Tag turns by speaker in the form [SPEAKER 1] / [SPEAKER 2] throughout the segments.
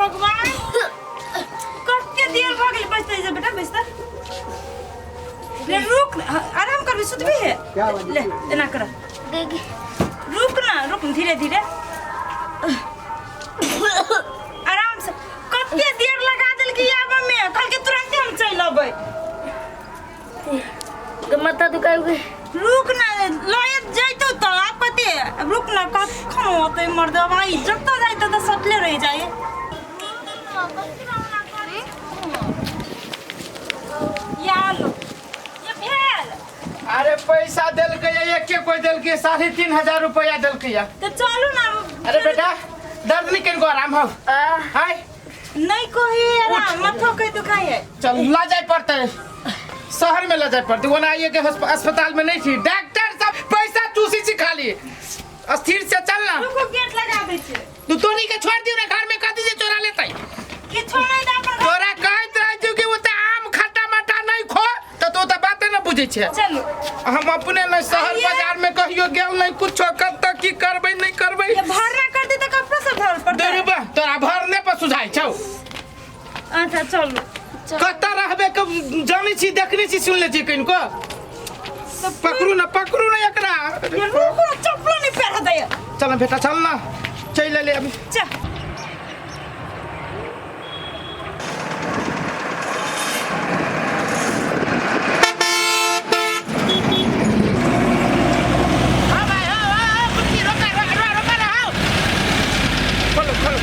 [SPEAKER 1] भगवान, कते देर भऽ गेल। बैसते जे बेटा, बैसते ले, रुक, आराम करबी, सुतबी है। ले, एना कर, रुक ना, रुक, धीरे धीरे, आराम से। कते देर लगा देलकी आबऽ में? कहलकै तुरंते हम चलि अबै।
[SPEAKER 2] माथा दुखाइ गेल।
[SPEAKER 1] रुक ना, लए जैतौ तऽ आब कते, रुक ना। कखन होतै मर्दवा ई? जतऽ जाइतौ तऽ सटले रहि जाइ। या लो, ये भेल।
[SPEAKER 3] अरे, पैसा देलकै, एके कोई देलकै, 3500 रुपया देलकै।
[SPEAKER 1] तऽ चलू ना।
[SPEAKER 3] अरे बेटा, दर्द नहीं कनको, आराम हो हाय।
[SPEAKER 1] नहीं कही आराम, माथो के दुखाई है।
[SPEAKER 3] चल, ला जाए पड़ते, शहर में ला जाए पड़ते। ओना आइए के अस्पताल में नहीं थी, डॉक्टर सब पैसा चूसी छी खाली। स्थिर से चल ना।
[SPEAKER 1] रुको, गेट लगा दै छै।
[SPEAKER 3] तू तोनी के छोड़ दियो ना घर में, कथी से चोरा लेतै?
[SPEAKER 1] किछो नहीं दा अपन।
[SPEAKER 3] तोरा कहैत रहै छियौ कि ओते आम खट्टा मट्टा नहीं खो, तऽ तू तऽ बाते न बुझै छै।
[SPEAKER 1] चलू।
[SPEAKER 3] हम अपने नहीं शहर
[SPEAKER 1] आइए।
[SPEAKER 3] बाजार में कहियो गेल नहीं, कुछो, कतऽ की करबै नहीं करबै।
[SPEAKER 1] ये भरना कर दे तऽ कपड़ा सब धर पड़तै।
[SPEAKER 3] दरुबा, तोरा भरने पर सुझाइ छौ।
[SPEAKER 1] अच्छा, चलू।
[SPEAKER 3] कतऽ रहबे के जानै छी, देखने छी, सुनले छी कनिको? पकड़ू ना, पकड़ू ना एकरा।
[SPEAKER 1] ये रुको, चप्पलो नहीं पहना दे।
[SPEAKER 3] चल ना बेटा, चल ना, चल ले अभी।
[SPEAKER 1] चल।
[SPEAKER 3] हाँ भाई, हाँ हाँ हाँ कुर्सी रोका रोका रोका रोका ना, हाँ, खोलो खोलो।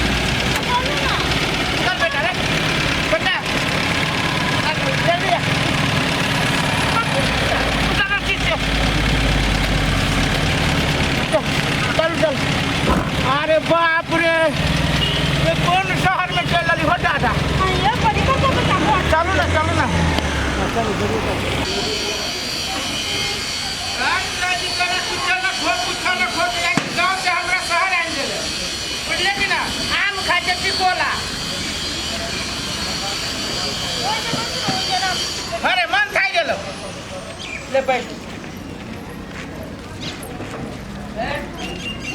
[SPEAKER 3] चल बेटा, रे बेटा, जल्दी आ। उतर ना सीट से। चल चल चल। अरे बाप रे, ये कौन शहर में चल रही हो दादा?
[SPEAKER 1] ये बड़ी को बता।
[SPEAKER 3] चलू ना, चलू ना। गाँव से हमरा शहर आनि गेलै, बुझलियै कि ना? आम खाइ छै टिकोला। अरे, मन खाइ गेलो। ले बैठ,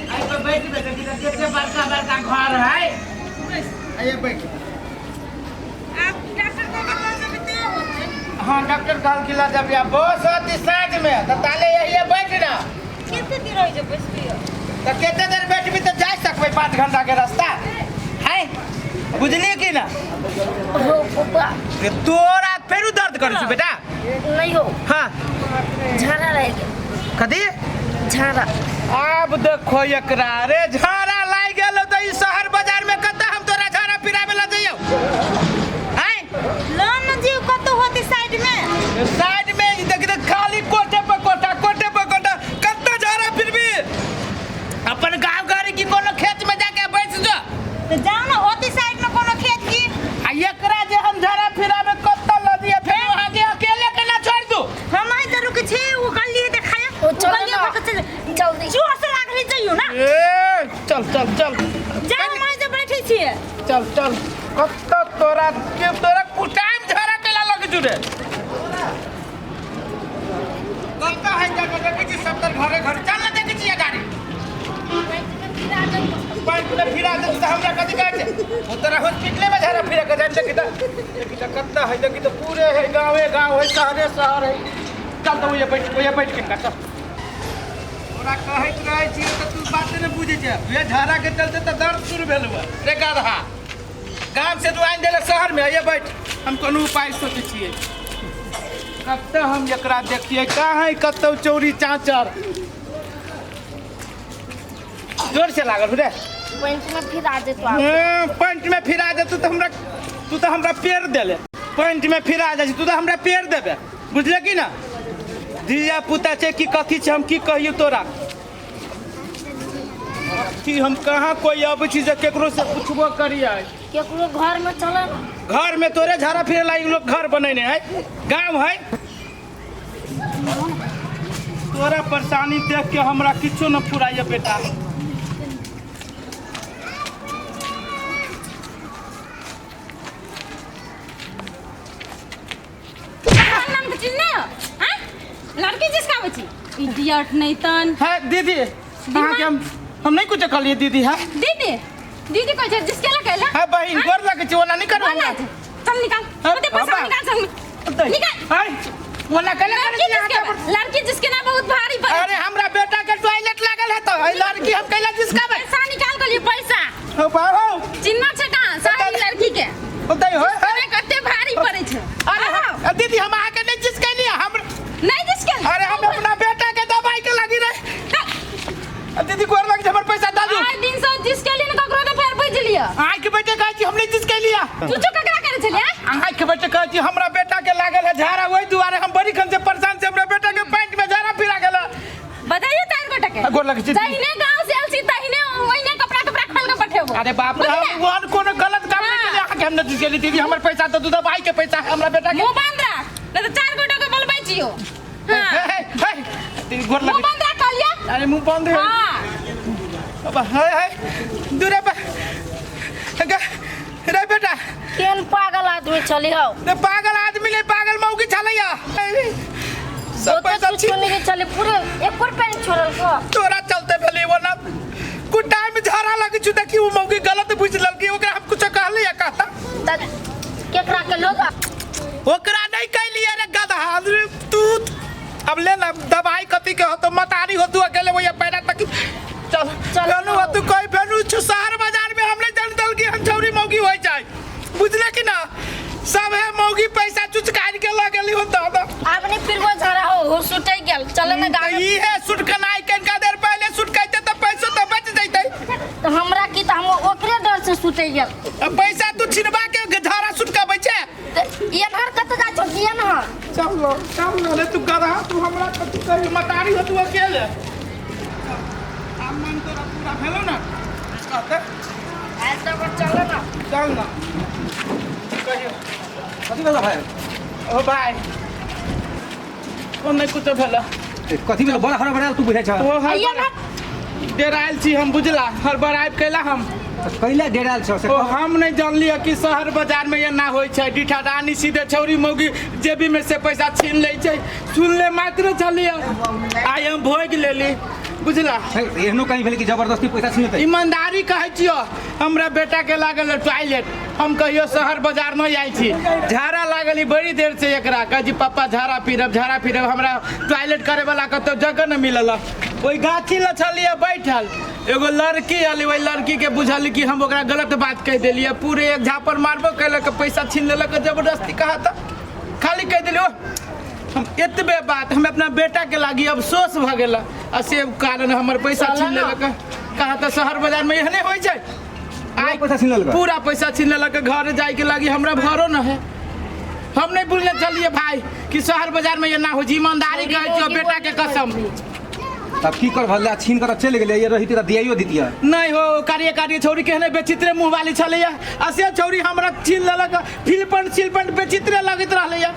[SPEAKER 3] आई पर बैठ बेटा। कते बड़का बड़का घर है, आइए बैठ।
[SPEAKER 1] आप डॉक्टर को बता देबै ते होतै।
[SPEAKER 3] हाँ, डॉक्टर कहल कि ला जब या बस होती साँझ में, तो ताले यही बैठ ना।
[SPEAKER 1] कते देर होइ जे बैसबियो?
[SPEAKER 3] तो कते देर बैठबी? तो जा सकबै, 5 घंटा के रास्ता है, बुझलिए कि ना?
[SPEAKER 2] हो पप्पा।
[SPEAKER 3] ये तोरा फेरू दर्द करै छै बेटा?
[SPEAKER 2] नहीं हो।
[SPEAKER 3] हाँ।
[SPEAKER 2] झाड़ा रह गया।
[SPEAKER 3] कथी?
[SPEAKER 2] झाड़ा।
[SPEAKER 3] आब देखो एकरा रे, झाड़ा लागि गेल तऽ ई शहर बाजार में कतऽ हम तोरा झाड़ा फिराबे ला जइयौ आँय?
[SPEAKER 1] ल न जीव, कतौ होतै साइड में।
[SPEAKER 3] साइड में ई देख देख, खाली कोठे पर कोठा, कोठे पर कोठा, कतऽ झाड़ा फिरबी? अपन गाँव घर की कोनो खेत में जाके बैस जो।
[SPEAKER 1] तऽ जाउ ने, होतै साइड में कोनो खेत की।
[SPEAKER 3] आ एकरा जे हम झाड़ा फिराबे कतऽ ल दिए फेर? वहाँ के अकेले केना छोड़ दू?
[SPEAKER 1] हम आई तऽ रुकै छी, ओ गली देखाय।
[SPEAKER 2] ओ चलो
[SPEAKER 1] गली
[SPEAKER 2] ना।
[SPEAKER 1] भऽ के चल।
[SPEAKER 2] जल्दी।
[SPEAKER 1] जोर से लागली, जइयो ना।
[SPEAKER 3] ए, चल चल चल।
[SPEAKER 1] जाउ, हम आई जे बैठै छियै।
[SPEAKER 3] चल चल। कतऽ तोरा के तोरा कुटाइम झाड़ा केला लग जुड़े? कतऽ है जगह? देखै छी सब तर घरे घर। चल ना, देखै छी गाड़ी बाइक में फिरा दे तऽ हमरा कथी कहै छै? ओ तोरा हॉस्पिटले में झाड़ा फिरा के जाय। देखी तऽ, देखी तऽ, कतऽ है? देखी तऽ, पूरे है, गाँवे गाँव है, शहरे शहर है। चल तऽ ओइए बैठ, ओइए बैठ के चल। तोरा कहैत रहै छी तऽ तू बात नहि बुझै छै। उहे झाड़ा के चलते तऽ दर्द शुरू भेल हुआ रे गधा। गाम से तू आनि देले शहर में। आइए बैठ, हम कोनो उपाय सोचै छियै। कतऽ हम एकरा देखियै? कहाँ है कतौ चौरी चाचर? जोर से लागल रे।
[SPEAKER 2] पैंट में फिर आ जेतो आप।
[SPEAKER 3] पैंट में फिरा दे। तू तऽ हमरा, तू तऽ हमरा पेड़ देले। पैंट में फिरा जाइ छै, तू तऽ हमरा पेड़ देबे, बुझले कि ना? धिया पुता छै कि कथी छै? हम की कहियौ तोरा कि हम कहाँ कोई अबै छी जे केकरो से पूछबो करियै।
[SPEAKER 2] केकरो घर में चल ना।
[SPEAKER 3] घर में तोरे झाड़ा फिरे ला ई लोग घर बनेने है? गाँव है। तोरा परेशानी देख के हमरा किछो न फुराइए बेटा।
[SPEAKER 4] नाम के चीज नहीं हो हाँ? लड़की जिसका छी इडियट नहीं तन।
[SPEAKER 3] है दीदी, अहाँके हम नहीं कुछ कहलिए दीदी है।
[SPEAKER 4] दीदी। दीदी कहै छै जिसके ला कहला
[SPEAKER 3] हां बहिन गोर लगे छी ओना नहीं करू हमरा
[SPEAKER 4] चल निकाल
[SPEAKER 3] हाँ,
[SPEAKER 4] ओते पैसा
[SPEAKER 3] पापा।
[SPEAKER 4] निकाल संग में। निकाल
[SPEAKER 3] हाय ओना कहला करे
[SPEAKER 4] लड़की
[SPEAKER 3] छी अहाँ
[SPEAKER 4] जिसके
[SPEAKER 3] के
[SPEAKER 4] लड़की जिसके ना बहुत भारी पड़े
[SPEAKER 3] अरे हमरा बेटा के टॉयलेट लागल है तो ए लड़की हम कैला जिसका बे
[SPEAKER 4] पैसा निकाल के लिए पैसा
[SPEAKER 3] हो बाबू
[SPEAKER 4] चिन्ह छै कहाँ सारी लड़की के
[SPEAKER 3] ओतै हो
[SPEAKER 4] अरे कते भारी पड़े छै
[SPEAKER 3] अरे दीदी हम अहाँ के नहीं जिसके लिए हम
[SPEAKER 4] नहीं जिसके
[SPEAKER 3] अरे हम अपना बेटा के दवाई के लगी रहे दीदी गोर लग हमर पैसा दे दू
[SPEAKER 4] आइ दिन से जिसके लिए ककरो तो फेर बुझ लिया
[SPEAKER 3] आँख के बेटे कहै छी हम नहीं जिसके लिया
[SPEAKER 4] तू चो ककरा करे छलिए
[SPEAKER 3] आँख के बेटे कहै छी हमरा बेटा के लागल है झाड़ा ओहि दुआरे हम बड़ी खन से परेशान से हमरा बेटा के पैंट में झाड़ा फिरा गेल है।
[SPEAKER 4] बताइए चार गोटा के
[SPEAKER 3] गोर लग छी
[SPEAKER 4] जहिने गांव से आयल छी तहिने ओहिने कपड़ा कपड़ा खोल के पठेबो
[SPEAKER 3] अरे बाप रे हम वन कोनो गलत काम नहीं
[SPEAKER 4] हाँ।
[SPEAKER 3] केलिए अहाँ के हम नहीं जिसके लिए दीदी हमर पैसा तो दू दवाई के पैसा है हमरा बेटा के
[SPEAKER 4] मुंह बंद राख नहीं तो चार गोटा के बोलबै छियो
[SPEAKER 3] हे
[SPEAKER 4] हां
[SPEAKER 3] हे हे दीदी गोर
[SPEAKER 4] मुंह
[SPEAKER 3] लग
[SPEAKER 4] बंद राख कहलिए
[SPEAKER 3] अरे मुंह बंद है
[SPEAKER 4] हां
[SPEAKER 3] अब हे हे दूरे बा रे बेटा
[SPEAKER 2] केहन पागल आदमी छली हौ
[SPEAKER 3] रे पागल आदमी नहीं पागल मौगी छलैया सब
[SPEAKER 2] ओते
[SPEAKER 3] पैसा
[SPEAKER 2] कुछ
[SPEAKER 3] छीन
[SPEAKER 2] नहीं छली पूरे एक रुपया नहीं छोड़ल को
[SPEAKER 3] तोरा चलते भेली वरना कुटाई में झाड़ा लगी छु देखी उ मौगी गलत बुझ ललकी ओकरा हम कुछ कहली या कहता
[SPEAKER 2] त केकरा के लोग
[SPEAKER 3] ओकरा नहीं कहलिए रे गधा रे तू अब ले ना दवाई कथी के हो तो मतारी हो तू अकेले वही पैरा तक चल
[SPEAKER 2] चल।
[SPEAKER 3] चलू हो तू कोई फेनु छु शहर बाजार में हमने जान दल की हम छौरी मौगी हो जाए बुझले कि ना सब है मौगी पैसा चुचकार के लगली हो दादा
[SPEAKER 2] आब नहीं फिर वो झाड़ा हो हो सुटै गेल चल ना गाँव
[SPEAKER 3] ई है सुटकनाई कनका देर पहले सुटकैते त पैसो त बच जैते
[SPEAKER 2] तो हमरा की त हम ओकरे डर से सुटै गेल
[SPEAKER 3] अब पैसा तू छिनबा के झाड़ा सुटकाबै छै
[SPEAKER 2] त एनहर कत जाइ छौ कि एनहर
[SPEAKER 3] चल लो चल लो रे तू गधा तू हमरा कथी कही मतारी हो तू अकेले आब मन तोरा पूरा भेलो ना कहते
[SPEAKER 2] आइ तब चल ना
[SPEAKER 3] चल ना कहियो
[SPEAKER 5] कथी भेल भाइ
[SPEAKER 3] ओ भाई ओ नहीं कुछो भेलो
[SPEAKER 5] कथी भेल बड़ा हड़बड़ायल तू बुझाइ छ
[SPEAKER 3] ओ हर
[SPEAKER 2] एनहर
[SPEAKER 3] डेरायल छी हम बुझला हर बार आबि कैला हम
[SPEAKER 5] कैला डेरायल छ से
[SPEAKER 3] ओ हम नहीं जानलियै कि शहर बाजार में एना होइ छै डिठा रानी सीधे छौरी मौगी जेबी में से पैसा छीन लै छै सुनले मात्र छलियै आइ हम भोगि लेली बुझला
[SPEAKER 5] हे, एहनो कहीं भेल कि जबरदस्ती पैसा छीन लेतै
[SPEAKER 3] ईमानदारी कहै छियो हमरा बेटा के लागल टॉयलेट हम कहियो शहर बाजार नहीं आयल छी झाड़ा लागल ई बड़ी देर से एकरा कहै छी पापा झाड़ा फिरब झाड़ा फिरब हमरा टॉयलेट करे वाला कतौ जगह न मिलल ओहि गाछी लग छलियै बैठल एगो लड़की अली ओहि लड़की के बुझल कि हम ओकरा गलत बात कहि देलियै पूरे एक झापड़ मारबो केलक पैसा छीन लेलक जबरदस्ती कहा तऽ खाली कहि देलियै ओह हम एतबे बात हम अपना बेटा के लागी अफसोस भऽ गेल आ से कारण हमर पैसा छीन लेलक कहा तऽ शहर बाजार में एहने होइ छै
[SPEAKER 5] पूरा पैसा छीन लेलक?
[SPEAKER 3] पूरा पैसा छीन लेलक घर जाय के लागी हमरा भरो न है हम नहीं बुझने चलिए भाई कि शहर बाजार में एना हो छै ईमानदारी कहै छियौ बेटा के कसम
[SPEAKER 5] तब की कर भला छीन कर चलि गेलै ये रहिती तऽ दियाइयो दितियै
[SPEAKER 3] नहीं हो कारिये कारिये छौरी केहने बेचित्रे मुँह वाली छलैया आ से छौरी हमरा छीन लेलक फिलपंट सिलपंट बेचित्रे लगैत रहलैया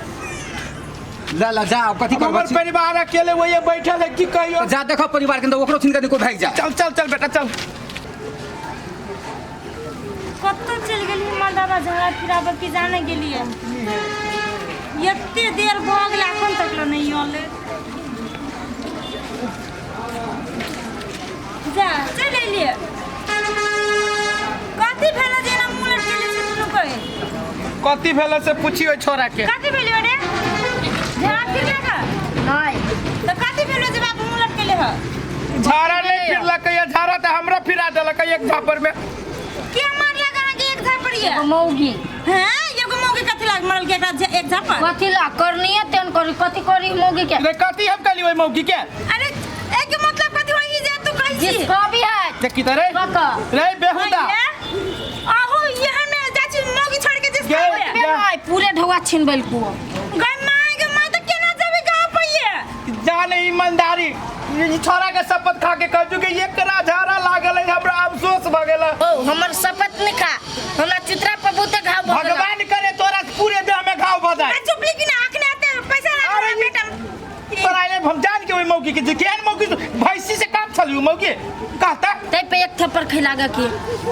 [SPEAKER 5] ला ला जा अब कथी
[SPEAKER 3] हमर
[SPEAKER 5] करब
[SPEAKER 3] परिवार अकेले वही बैठल है की कहियो
[SPEAKER 5] जा देखो परिवार के अंदर ओकरो छीन के कोई भागि जा
[SPEAKER 3] चल चल चल बेटा चल
[SPEAKER 1] कतऽ चलि गेली माँ दादा झगड़ा फिराबऽ की जाने गेलियै एते देर भऽ गेलै एखन तक लए नहि अलै जा चलि एलियै कथी भेलै जे एना मुँह लटकेले छै दुनू कोइ
[SPEAKER 3] कथी भेल से पूछियो छोरा के
[SPEAKER 1] कथी भेलै रे झाड़ा फिरला का
[SPEAKER 2] नहीं
[SPEAKER 1] तऽ कथी भेलै जे बाबू मुँह लटकेले ह
[SPEAKER 3] झाड़ा नहीं फिरलक या झाड़ा तऽ हमरा फिरा देलक एक झापर में
[SPEAKER 1] के मारलक अहाँके एक झापड़ ये
[SPEAKER 2] एगो मौगी
[SPEAKER 1] हैं एगो मौगी कथी लाग मारल के एकरा एक झापड़
[SPEAKER 2] कथी ला करनी तेन करी कथी करी मौगी के
[SPEAKER 3] रे कथी हम कहली ओहि मौगी के
[SPEAKER 1] अरे एके मतलब कथी होई जे तू कहै छी
[SPEAKER 2] जिसको भी है
[SPEAKER 3] देखी तऽ रे
[SPEAKER 2] कका
[SPEAKER 3] रे बेहुदा
[SPEAKER 1] आहो यह में चाची मौगी छोड़ के जिसका
[SPEAKER 3] गे-
[SPEAKER 1] होया
[SPEAKER 2] बे भाई पूरे ढौआ छीन बेल को
[SPEAKER 1] गई माय गे माय तो केना जेबे गांव पे ये
[SPEAKER 3] जाने ईमानदारी ई छोरा के शपथ खा के कहू कि एकरा झाड़ा लागल है हमरा अफसोस भऽ गेल
[SPEAKER 2] ओ हमर शपथ नहीं खा हमरा चित्रा पर बहुते घाव भऽ गेल
[SPEAKER 3] भगवान करे तोरा पूरे देह में घाव भऽ जाए
[SPEAKER 1] मैं चुप लेकिन आंख ने आते पैसा
[SPEAKER 3] अरे
[SPEAKER 1] लगा
[SPEAKER 3] ये-
[SPEAKER 1] बेटा
[SPEAKER 3] पर आए हम जान के ओहि मौगी के जे केहन मौगी भैंसी से काम छली उ मौगी कहता
[SPEAKER 2] तै पे एक थप्पड़ खिलागा की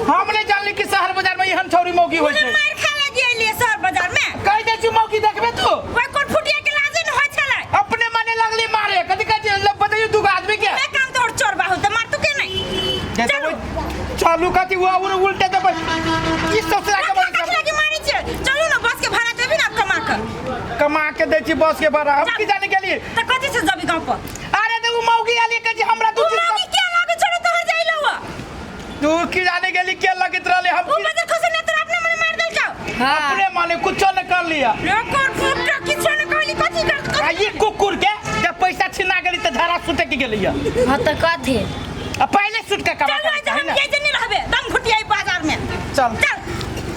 [SPEAKER 3] हम नहीं जानली कि शहर बाजार में एहन छौरी मौगी होइ छै
[SPEAKER 1] मार खा लगी अइलिए शहर बाजार में
[SPEAKER 3] कहि दै छी मौगी देखबे तू
[SPEAKER 1] ओइ कोन फुटिया के लाजे न होइ छलै
[SPEAKER 3] अपने मने लगली मारे कथी कहै छी मतलब बतैयौ दूगो आदमी के
[SPEAKER 1] मैं काम तोड़ चोर बाहु त मार तू के नहीं
[SPEAKER 3] जैसे ओहि चालू कथी हुआ और उल्टे देबै की ससुरा के
[SPEAKER 1] कथी
[SPEAKER 3] बजे
[SPEAKER 1] लगी मारै छियै? चलू ने, बस के भाड़ा देबी ने आप कमा के।
[SPEAKER 3] कमा के दै छी बस के भाड़ा, हम की जाने गेलिए।
[SPEAKER 1] तऽ कथी से जबी गाँव पर?
[SPEAKER 3] अरे तो उ मौगी आली के जी हमरा
[SPEAKER 1] उ
[SPEAKER 3] दू चीज
[SPEAKER 1] मौगी के लागै छौ रे तोहर जाइला हुआ?
[SPEAKER 3] तू की जाने गेली के लगैत रहले हम
[SPEAKER 1] उ बजर खसे ने तोरा अपने मने मार देलकौ।
[SPEAKER 3] अपने माने कुछो न कर लिया।
[SPEAKER 1] रे कर फुट किछो ने कहली, कथी कर?
[SPEAKER 3] आ ये कुकुर के जब पैसा छिना गेली त झाड़ा सुते के गेली।
[SPEAKER 2] हाँ तऽ कथी?
[SPEAKER 3] आ पहले सुत के कमा।
[SPEAKER 1] चल आज हम के जे नहीं रहबे, दम घुटियाई बाजार में।
[SPEAKER 3] चल।
[SPEAKER 1] चल।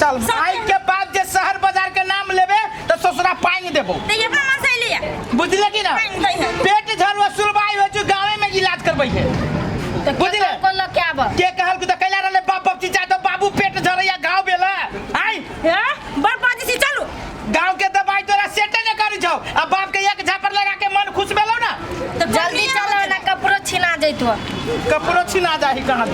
[SPEAKER 3] चल, आई के बाद जे शहर बाजार के नाम लेबे त ससुरा पांग देबो।
[SPEAKER 1] ते ये अपना मन से लिया।
[SPEAKER 3] बुझले कि ना?
[SPEAKER 1] पांग दै है।
[SPEAKER 3] पेट झरुआ सुलबाई हो जो गांवे में इलाज करबै है।
[SPEAKER 2] तऽ
[SPEAKER 3] बुझले?
[SPEAKER 2] को लऽ के आबऽ।
[SPEAKER 3] के कहल कि त कैला रहले बाप बाप चीचा तो बाबू पेट झरैया घाव भेला आई।
[SPEAKER 1] हे बड़ बाजी छी, चलू।
[SPEAKER 3] गांव के दवाई तोरा सेटे न करी छौ आ बाप के एक झापर लगा के मन खुश भेलौ ना।
[SPEAKER 1] तऽ
[SPEAKER 2] जल्दी चलो ना, कपड़ो छिना जैतो।
[SPEAKER 3] कपड़ो छिना जाही कहाँ।